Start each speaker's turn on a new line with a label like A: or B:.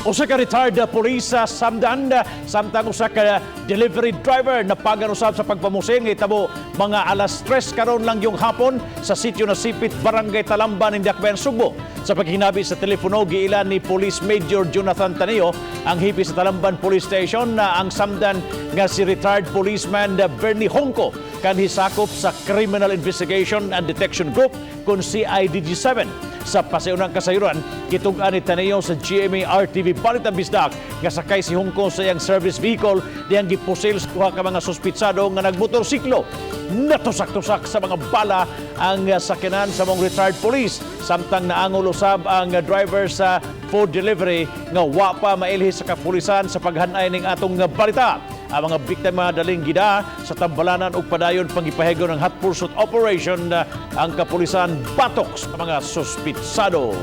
A: Usa ka retired police sa samdan samtang usa ka delivery driver napagan usab sa pagpamusil nga itabo mga alas 3 karon lang yung hapon sa sitio Nasipit, Barangay Talamban, Dakbayan, Sugbo. Sa paghinabi sa telepono, giilan ni Police Major Jonathan Taneo, ang hepe sa Talamban Police Station, na ang samdan nga si retired policeman Bernie Hongko kanhi sakop sa Criminal Investigation and Detection Group kon CIDG 7. Sa pasiunang kasayuran, kitug-an ni Taneo sa GMA RTV Balitang Bisdak nga sakay si Hongko sa iyang service vehicle diyang gipusil sa duha ka mga suspitsado nga nagmotorsiklo. Natusak-tusak sa mga bala ang sakyanan sa mga retired police samtang naangol usab ang driver sa food delivery nga wa pa mailhi sa kapulisan sa paghanay ning atong balita. Ang mga biktima daling gida sa tambalanan ug padayon pangipahego ng hot pursuit operation ang kapulisan batok sa mga suspitsado.